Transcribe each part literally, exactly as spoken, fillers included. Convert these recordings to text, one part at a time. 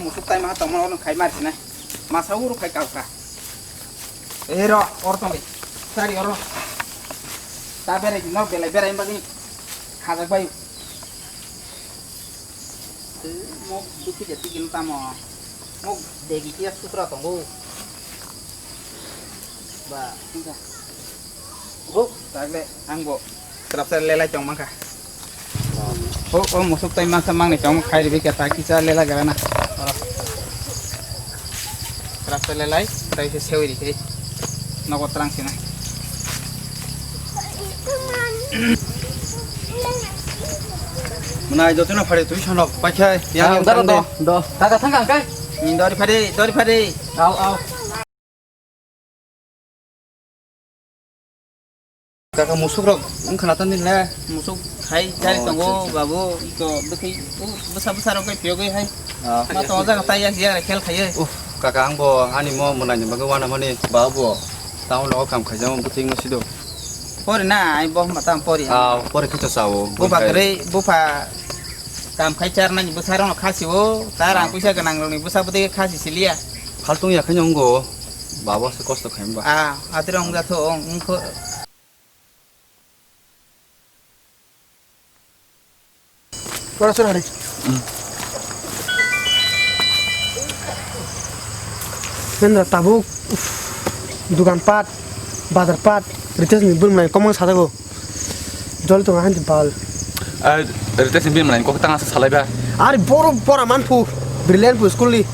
Musuk tai ma tongma ono khai mar sinai. Masa uru khai kau kha. E ro, or tong le. Sari oro. Ta berai di, nok belai berai bagwi. Khajak bai. Mok dukhi de tigin tamo. Mok degi kia sutra tongo. Ba, tungka. Ho, tagle, ang bo. Kerap sa lelai tong mangka. Ho, o musuk tai masa mangni tong khai ribi kata kisa lela garana. Oro. Kerap sa lelai, tai se sewi ri kai. Nogo terang sina. Mwnai jotono phari twi sonok paikhe yang daro do do. Kaga thangka kai. Ni dori phari, dori phari. Au, au. Kaka musuk rok wngkhana tong nini le? Musuk hai chari tongo, babu, iko bwkhwi, bwsa bwsa rok bai phiyogwi hai. Ma tongo jaga tai yak yak khel khaiye. Uff, kaka ang bo ani mo mwnai ni bagwi wana mani babu. Tamo nogo kam khaijamo bwtwi wngma sido. Pori na, ai bo ma tam pori. Ah, pori khe to sao. Bupa kwrwi, bupa kam khai charnani bwsa rokno khasi o, ta rang puisa gwnang rokni bwsa bwtwi khasi siliya. Phaltung ya khe nongo, baba se kosto khaimba. Ah, atri ong jatho ong, ongkho. Pora sor hari. Mendra tabuk, uff, dukan pat, bazar pat, Ritesh ni bwrwi mwnai komang sajago. Jol tongo han bal. Ritesh ni bini mwnai kok tang asa salai ba. Ari boro pora man phu, brilliant phu school ni.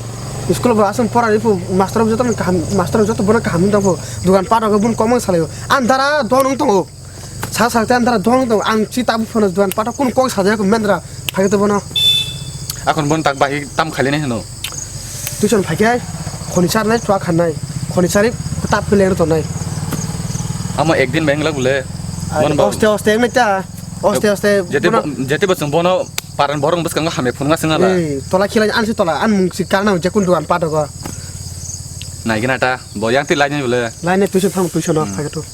School bo asam pora ri phu, master joto kaham, master joto bono kaham dang phu. Dukan pat rok bun komang salai. Andara don tongo. Sa sa te andara dong dong ang chi tabu phano duan pato kun kok sa jaya ko mendra phai to bono. Akon bon tak bai tam khali ne hino. Tuition phai khe khoni char nai chwa khan nai. Khoni chari tap khe leng to nai. Amo ekdin beng la gule. Mon ba. Oste oste nai ta. Oste oste. Jete jete bo chung bono paran borong bwskango hamya phunga singala. Ei tola khilai an si tola an mung si karna je kun duan pato go. Nai gina ta bo yang ti lai nai bole. Lai nai tuition phang tuition no phai to.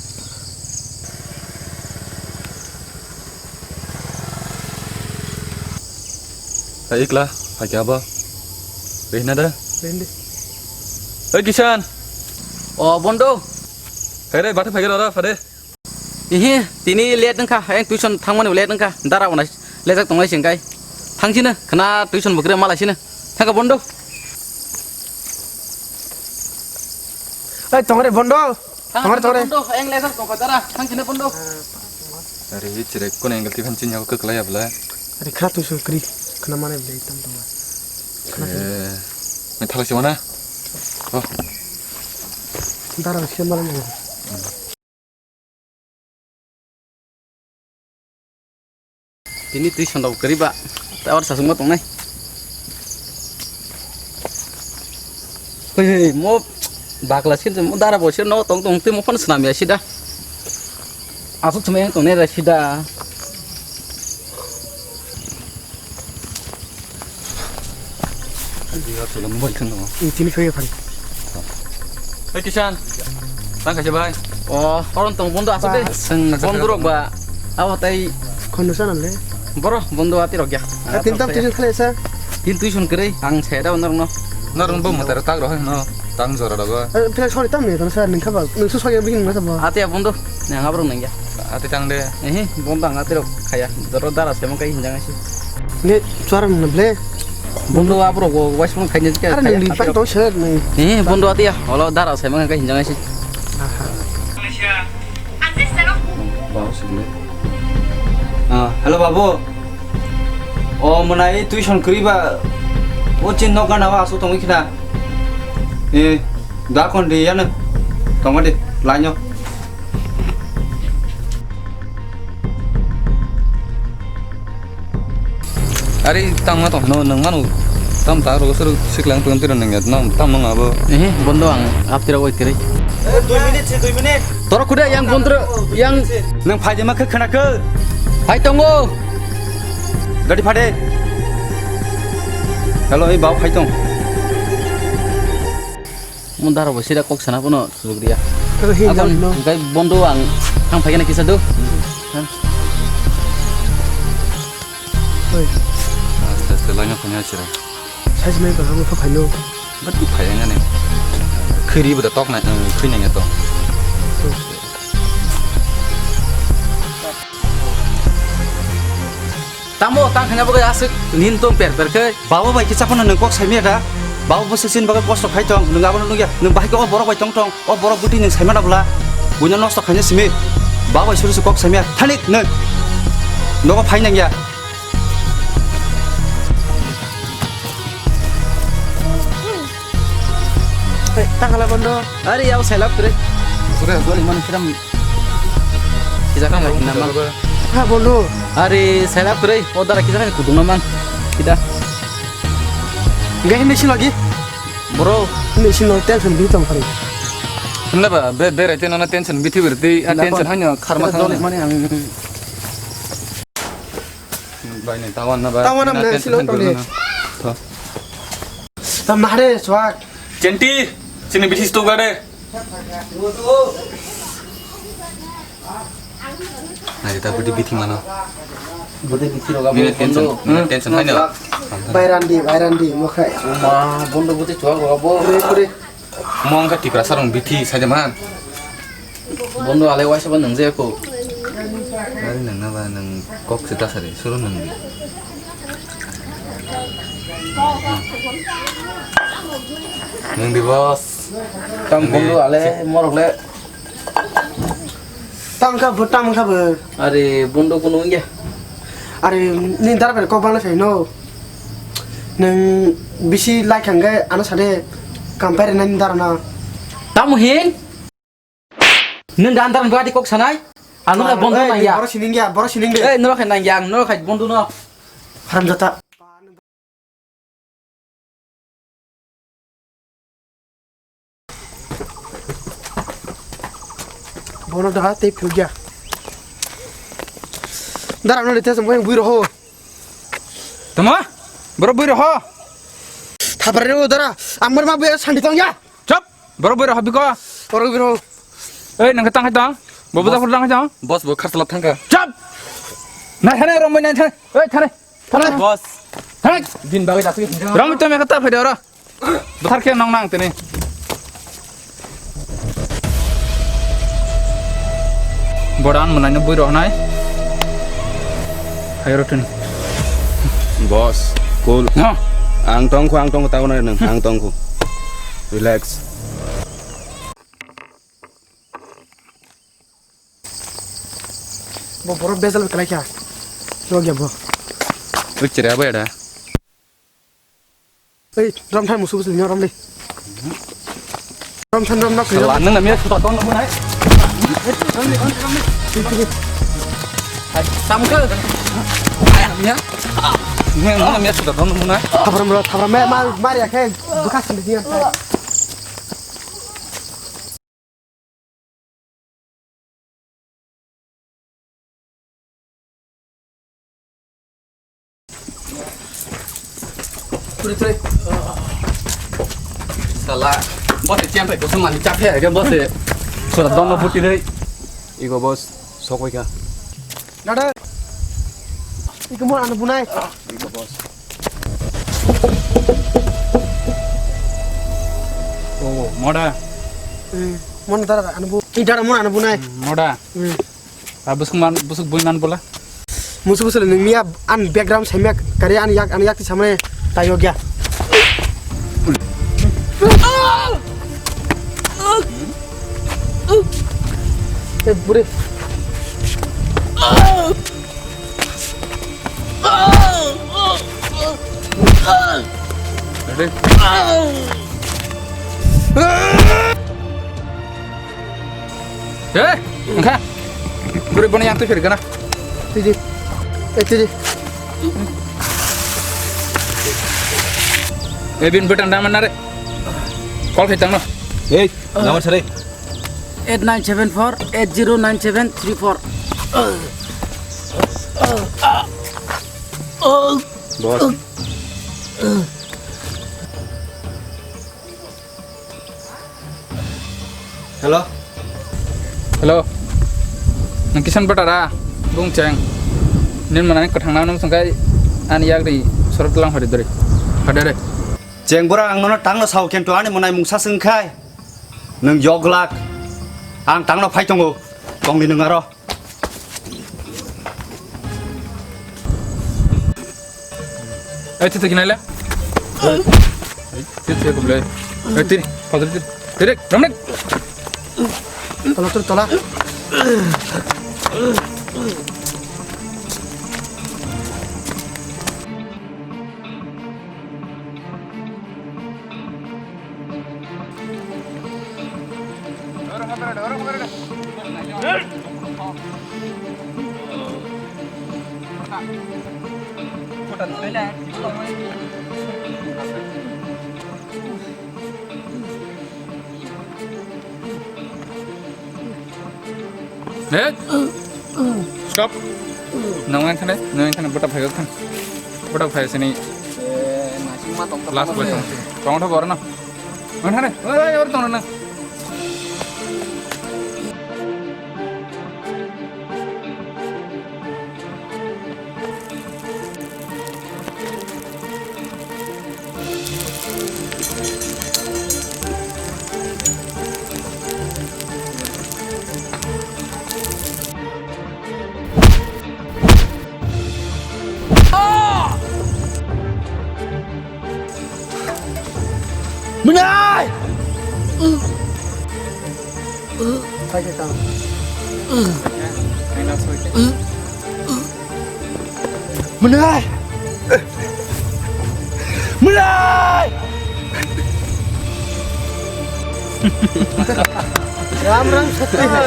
Hai ikla, hai kya ba? Rehna da? Rehna de. Hey Kishan. O bondo. Hey re, bata phai ra phade. Ihi, tini late wngkha, ayang tuition thangmani late wngkha, dara unai lejak tongnai singkai. Thangchino, khna tuition bukre malai sino. Thangka bondo. Hey tongre bondo. Tongre, tongre. Bondo, eng lejak tongkha dara, thang sini bondo. Are, chirek kono angle tiban chinya ko kwklai abla. Are, kha tu sukri, khna mane bele tam tongma. Eh, me thala siwana. Oh. Dara siya mala mala. Tini twi sanda bo kwrwi ba. Tei oro sasungma tongnai. Hei, hei, mo bakla sir mo dara bo sir no tong tong tei mo phano swnam ya sida. Aswk thumai tongnai ra sida. Tini khe phai. Hei Kishan, tang kaisa bai. O, oron tong bondo aswk de. Bas. Bondorok ba. Abo tei khonno sana le. Boro bondo ati rok ya. Tin tam tuition khale sa. Tin tuition kwrwi ang se da norno. Norno bo motero tak rohoi no. Tang jora rogo. Pila sori tam ne sa ningkha ba. Nungsu sori bini masa ba. Ati ya bondo. Nang abrok nang ya. Ati tang de. Ehe, bondo ang ati rok khaya. Doro dara se mo kai hinjang asi. Ne chuaram na ble. Bondo abrok go wais mo khai ne. Are nang di pai to sir nang. Ehe, bondo ati ya. Olo dara se mo kai hinjang asi. Aha. Ah, hello babu. O mwnai tuition kwrwi ba. O chin nok gana wa asu tongwi khna. Eh, da kon de ya na. Tongma de, lainyo. Ari tangma tong no nang manu tam ta ro sur siklang pun tiro nang yat nang tam nang abo. Eh, bondo ang aptira wai kiri. Dui minit se, dui minit. Toro kuda yang bondo yang nang phai ma khe khana khe. Hai tongo. Gadi phade. Hello, ei bau phai tong. Mo dara bo sira kok sana bono sujukriya. Ako hin jam no. Hingkai bondo ang thang phaikhe na kisa do. Oi. Aste aste laina phanya chira. Sinai ba, amo phaino. Bati phai nang ani. Khiri bo da tok na, khri nang to. Tamo tang khana bagwi aswk nin tong per per khe. Babo bai kisa phano nwng kok saimaya da. Babo bo swksin bagwi kosto khai tong. Nwng abono nukya. Nwng bahai khe o borok bai tong tong. O borok bwtwi nwng saimana bwla. Buino nosto khaina simi. Babo bai suri se kok saimaya. Thanik nwng. Nogo phai nangya. Hey, tang khala bondo. Are yau selap kre. Sore, sore, man kiram. Kisa kang lagi nama. Ha, bondo. Are selap kre. O dara kisa kang kudung naman. Kita. Gak ini sih lagi. Bro, ini sih no tension bi tong kali. Kenapa? Be, berai tena na tension biti berarti. Ah, tension hanya karma dole mani ang. Bai ni tawan na ba. Tawan na mane silo tong ni. Tam na re swak. Centi, sini bithi sto gade. Nari ta budi bithi mano. Budi bithi roga. Mina tension, mina tension hai na. Bairan di, bairan di, mokhai. Ma, bondo budi chua go bo. Pure, pure. Mong ka Tiprasa rong bithi saja man. Bondo ale waisa ba nang je ko. Ari nang na ba nang kok sita sari, suru nang di. Nang di bos. Tam bondo ale morok le. Tam kha bo, tam kha bo. Are bondo kuno wngya. Are ni dara ber kok bana sai no. Nang bisi lai khangge ano sade kampare nani dara na. Tam hin. Nang dan dara badi kok sanai. Ano bondo na ya. Boro sining ya, boro sining de. Eh, noro khai nang ya, noro khai bondo no. Haram jata. Bono da tei philgia. Dara no lite mo bui roho. Tama? Boro bui roho. Thapare ro dara. Amar ma bui santi tong ya. Chop. Boro bui roho biko. Boro bui roho. Ei nang tang hai tang. Bobo da khur tang hai tang. Boss bo khartla thangka. Chop. Na thane ro mo na thane. Ei thane. Thane. Boss. Thane. Din bagwi da. Ram to me kata phai ro. Buthar khe nong nang tini. Boran mwnai no bui rohnai. Hai ro tini. Boss, cool. No. Ang tongkho, ang tongkho, tao na nang, ang tongkho. Relax. Bo borok bejal kwlai kha. Logya bo. Oi, chwrai abo era. Ei, rom thai musu busu nyo rom le. Rom than rom na kri. Sala nang na me suta ton nang nai. Tam ke. Nya. Nang na me suta ton nang nai. Thabram ro, thabram me ma, mar ya khe. Bukha sin dia. Turi, turi. Sala, boss e champion ko samani chaphe ke boss e. Sora dono buti dei. Igo boss, sokoi ka. Dada. Iko mo ano bunai. Iko boss. Oh, moda. Hmm, mon dara ano bu. Ini dara mon ano bunai. Hmm, moda. Hmm. Ah, busuk man, busuk bui man bola. Musu musu ni miya an background semek kari an yak an yak ti samne tayo gya. Eh, bure. Eh, engkha. Bure bono yang tu sir kana. Tiji. Eh, tiji. Eh, bin betan daman nare. Call khai tangno. Ei, number sare. Eight nine seven four eight zero nine seven three four. Boss. Hello. Hello. Nang kisan bata ra. Bung cheng. Nin mana ni kathang na nung sangkai ani yak ri sorot lang hari dori. Hadere. Chengbura, ang nono tangno sao, kintu ani mwnai mungsa se wngkhai nwng yoglak. Ang tangno phai tongo, tongdi nwng aro. Ei, tete kinai le. Ei, tete ko ble. Ei, tiri, padri tiri. Tiri, ramnek. Tola, tola, tola. Hey! Stop! Nang yang thane, nang yang thane, bota phai thang. Bota phai sini. Eh, nasing ma tong last boy tong. Tong tho bor na. Nang thane, oi, oi, or tong na. Mwnai! Phai khe tang. Mwnai! Mwnai! Ram ram satri hai.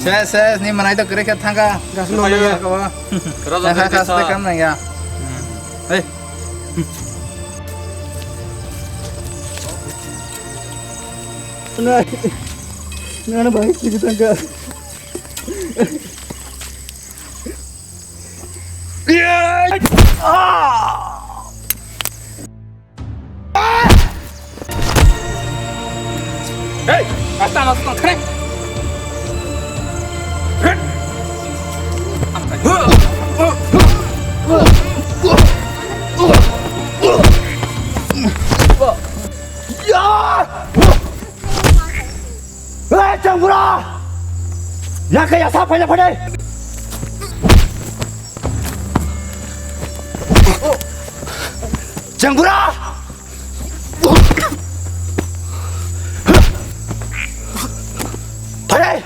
Ses, ses, ni mwnai to kwrwi khe thangkha. Gas no maya. Raja thangkha, khe kha sa. Kam nang ya. Hey. Nai, nana bai, sigi tangka. Hey, asta mas tang kre. Ya! Hei, Chengbura! Yakhe yasa phaina phainai! Chengbura! Phainai!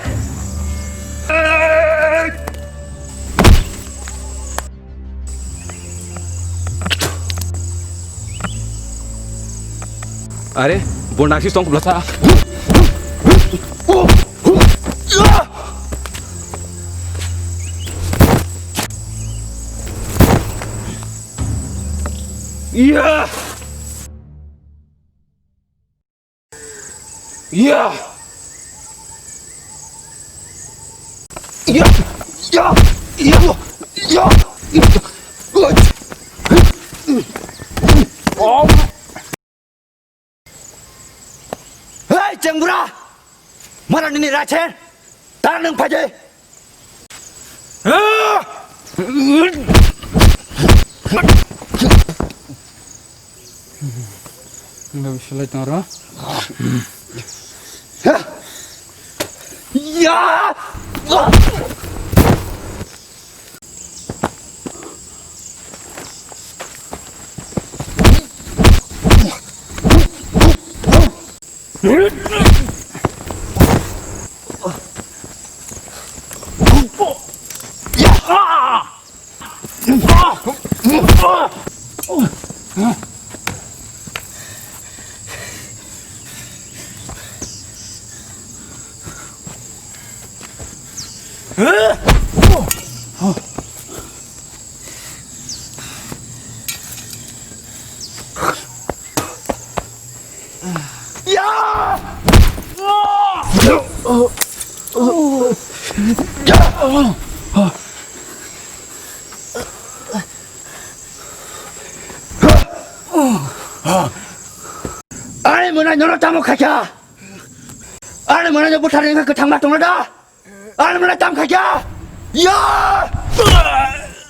Are, bo naksis tong khulasa. Iya! Ya! Ya! Ya! Ya! Ya! Ya! Ya! Oh! Hei, Chengbura! Mara nini rachen! Tar nang paje! Nggak bisa lagi, Tara. Ya! Ani mwnai nono tamo khaikha? Ani mwnai no bwthar wngkha kwthang ma tongna da? Ani mwnai tam khaikha? Ya! Ani mwnai no bwthar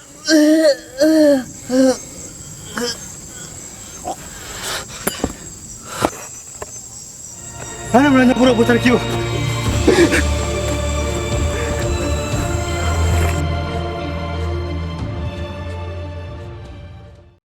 wngkha kwthang ma tongna da? Ano mrano pura butar kiu.